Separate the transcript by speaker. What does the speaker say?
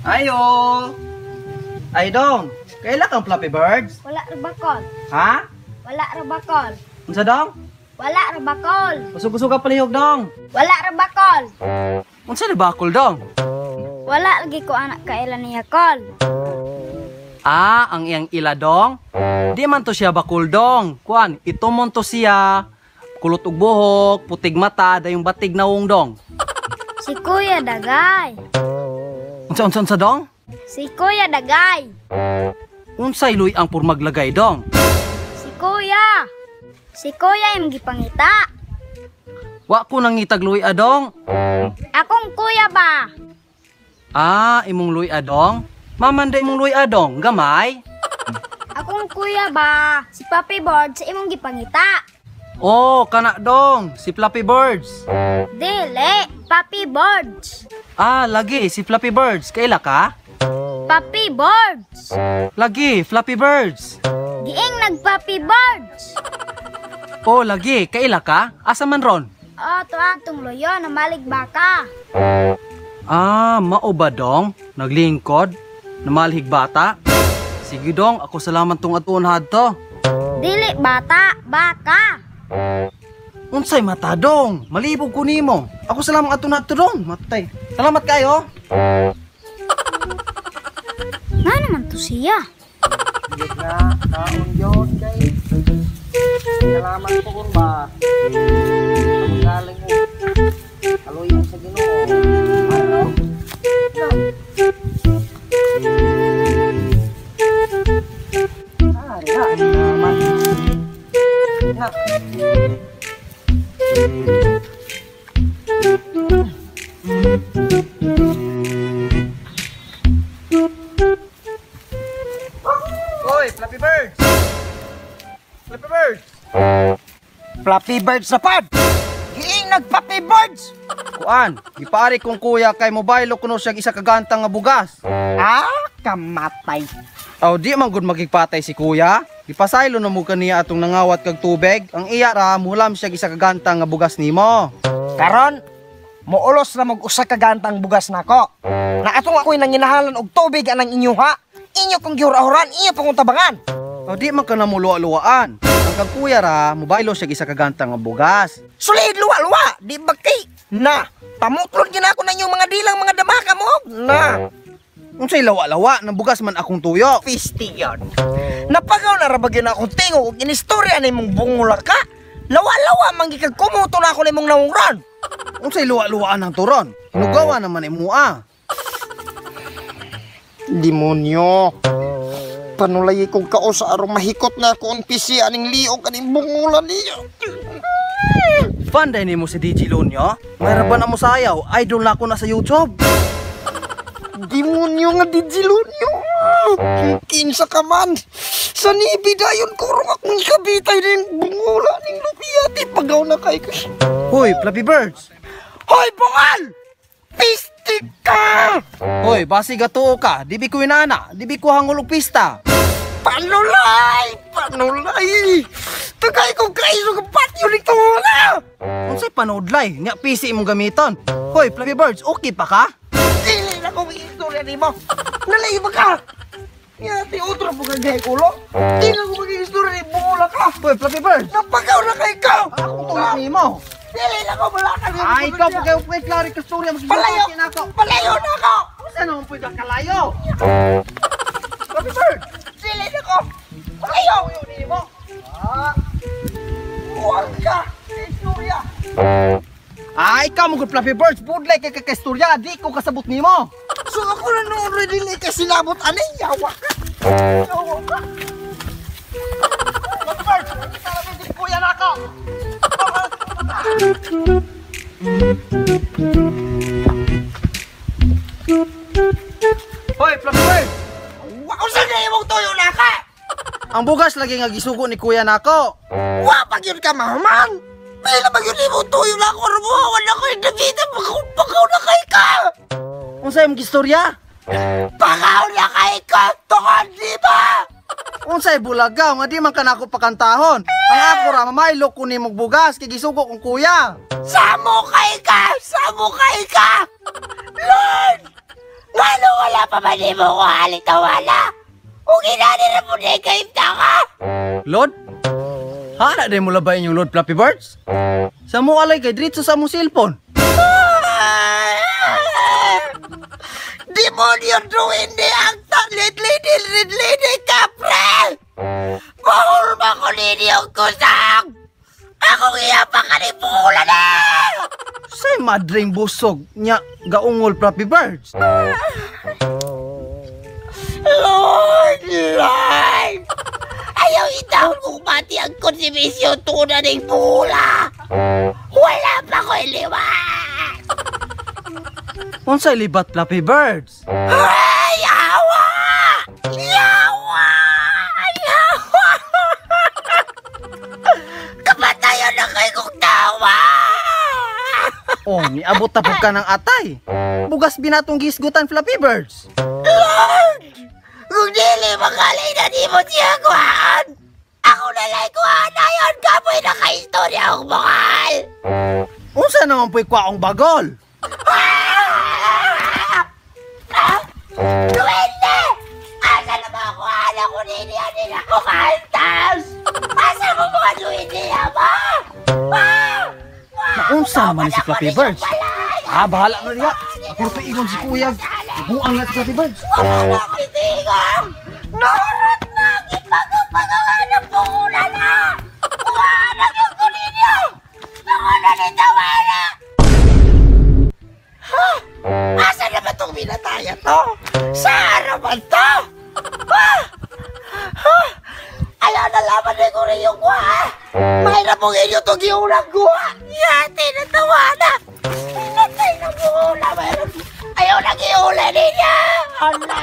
Speaker 1: Ayo! Ay dong, kaila kang Flappy Birds?
Speaker 2: Wala ra bakol.
Speaker 1: Ha?
Speaker 2: Wala ra bakol.
Speaker 1: Unsa dong?
Speaker 2: Wala ra bakol.
Speaker 1: Kusog-kusog ka palihog dong.
Speaker 2: Wala ra bakol.
Speaker 1: Unsa na bakol dong?
Speaker 2: Wala lagi ko anak kaila niya kol.
Speaker 1: Ah, ang iyang ila dong? Di man to siya bakul dong. Kuan, ito mon to siya. Kulot og buhok, putig mata, dayong batig nawong dong.
Speaker 2: Si Kuya Dagay.
Speaker 1: Unsa unsa unsa dong?
Speaker 2: Si Kuya Dagay.
Speaker 1: Unsay luy ang purmaglagay dong?
Speaker 2: Si Kuya. Si Kuya imong gipangita.
Speaker 1: Wa ko nangitag luy adong.
Speaker 2: Akong kuya ba?
Speaker 1: Ah, imong luy adong? Mamanda imong luy adong, gamay?
Speaker 2: Akong kuya ba? Si Papi Bird sa imong gipangita.
Speaker 1: Oh, kana dong, si Flappy Birds.
Speaker 2: Dili, Papi Birds.
Speaker 1: Ah, lagi, si Flappy Birds. Kaila ka?
Speaker 2: Papi Birds.
Speaker 1: Lagi, Flappy Birds.
Speaker 2: Giing nagpapi Birds.
Speaker 1: Oh, lagi, kaila ka? Asa man ron?
Speaker 2: Oh, tuang tong luyo na malig baka.
Speaker 1: Ah, mao ba dong? Naglingkod? Namalhig bata? Sige dong, ako salamat tong atuon hadto.
Speaker 2: Dili bata, baka.
Speaker 1: Unsay mata dong? Malibog ko nimo. Ako salamat ato na dong. Matay. Salamat kayo.
Speaker 2: Nga naman to siya.
Speaker 1: Na, kaon yun kay. Salamat po kun ba. Magaling mo. Aluyan sa Ginoo. Ano? Ah, na, naman. Na. Hoy, Flappy Birds! Flappy Birds!
Speaker 3: Flappy Birds na pad! Giing nag-Flappy Birds!
Speaker 1: Kuan, gipaari kong kuya kay mobile kuno siya isa kagantang nga bugas.
Speaker 3: Ah, kamatay.
Speaker 1: Aw di man gud magigpatay si kuya. Gipasaylo na mo kaniya atong nangawat kag tubig. Ang iya ra muhulam siya isa kagantang nga bugas nimo.
Speaker 3: Karon, muulos na mag usa ka gantang bugas nako. Na atong ako'y nanginahalan og tubig anang inyo ha. Inyo kong gihurahuran, inyo pong tabangan.
Speaker 1: Aw di man ka na muluwa-luwaan. Ang kag kuya ra mobile siya isa kagantang nga bugas.
Speaker 3: Sulid luwa-luwa, di ba kay? Na, pamutlon gina ako na inyong mga dilang mga damaka mo. Na,
Speaker 1: Unsay lawa-lawa nang bugas man akong tuyo.
Speaker 3: pisti yun. Napagaw na rabag yun akong tingog ug inistorya na imong bungula ka. Lawa-lawa man gikag kumuto na ako na imong nawongron.
Speaker 1: Unsay luwa-luwaan ang turon? Hinugawa naman imo ah.
Speaker 3: Demonyo. Panulay kong kao sa arong mahikot na ako ang pisi aning liog aning bungula niya.
Speaker 1: Fan dahil nimo si DJ Lonyo? Mayroon ba na mo sayaw? Idol na ako na sa YouTube.
Speaker 3: Demonyo nga Digilonyo. Kinsa ka man. Sa nibi dayon kurong akong ikabitay ning bungula ning lupiyati pagaw na kay ko.
Speaker 1: Hoy, Flappy Birds!
Speaker 3: Hoy bungal! Pisti ka!
Speaker 1: Hoy, basi gatuo ka. Dibi ko inana. Dibi ko hangulog pista.
Speaker 3: Panulay! Panulay! Tagay kong kaiso ka patyo nito na!
Speaker 1: Unsay panudlay? Nya PC imong gamiton. Hoy, Flappy Birds, okay pa ka?
Speaker 3: Dili na ko istorya nimo. Nalay ba ka? Yati otro po kang gay ulo. Di na ko mag-istorya ni bungula ka.
Speaker 1: Hoy, Flappy Birds!
Speaker 3: Napagaw na kay ka.
Speaker 1: Akong tuyo nimo.
Speaker 3: Dili na ko malakan.
Speaker 1: Ay, ikaw po kayo kay klaro ka storya
Speaker 3: Palayo!
Speaker 1: na ako.
Speaker 3: Palayo na ako!
Speaker 1: Unsa naman po ka kalayo? Flappy Birds!
Speaker 3: Dili na ko! Palayo!
Speaker 1: Tuyo nimo.
Speaker 3: Ah! Huwag ka! Istorya!
Speaker 1: Ay, ikaw mo gud Flappy Birds, budlay kay ka istorya, di ko kasabot nimo.
Speaker 3: So ako na noon dili ka sinabot ani yawa ka. Yawa ka.
Speaker 1: Flappy Birds, kita lang kuya na ako. Hoy, Flappy Birds!
Speaker 3: Wa unsa na imong tuyo na ka?
Speaker 1: Ang bugas lagi nga gisugo ni kuya nako.
Speaker 3: Wa pa gyud ka mahuman. Pila ba gyud imong tuyo na ako rumuhawan na ko Davida pakaw na kay ka.
Speaker 1: Unsa imong gistorya?
Speaker 3: Pakaw na kay ka tungod di ba?
Speaker 1: Unsay bulagaw nga di man ka nako pakantahon. Ang ako ra mamaylo ko nimong bugas kay gisugo kong kuya.
Speaker 3: Samo kay ka! Samo kay ka! Lord!
Speaker 4: Ngano wala pa man nimo ko halitawala? Ug inani ra pud ni kahimtang ha?
Speaker 1: Lord? Hana din mo labay inyong load, Flappy Birds? Sa mo alay kay diretso sa among cellphone.
Speaker 4: Demonyo duwende ang talit lady lady kapre! Bahol ba ko ninyo kusang? Akong iya pa kanipula na!
Speaker 1: Say madring busog nya gaungol, Flappy Birds.
Speaker 4: Lord, Lord! Ayaw itahon kong mati ang konsumisyon tuna ng bula! Wala pa ko iliwan!
Speaker 1: Unsay libat, Flappy Birds?
Speaker 4: Ay, awa! Yawa! Yawa! Kapatayon na kay kong tawa!
Speaker 1: Oh, niabot ta pud ka ng atay. Bugas binatong gisgutan, Flappy Birds.
Speaker 4: Lord! Kung dili makalay na di mo siya kuhaan! Ako na lang kuhaan na yun! Kapoy na kaistorya akong bakal!
Speaker 1: Unsa naman pu'y kwaong bagol?
Speaker 4: Duwende! Asa na ba ako anak ko nini nila ko kaantas? Asa mo mga duwende ba? Ah!
Speaker 1: Naunsa naman ni si Flappy Birds? Ah, bahala na diha. Ako to ingon si Kuya. Buang na si Flappy Birds.
Speaker 4: Wala na ako itingong! Norot na! Ipagpagawa ng pungula na! Kuhaan yung kuninyo! Ako na ni Tawala! Ha? Asa na ba itong binataya to? Saan naman to? Ha? Ha? Ayaw na laman na ko rin yung kuha! Mahirap mong inyo itong giunang kuha! Yate na tawa na! Pinatay na buo na! Ayaw na giula ninyo! Ala!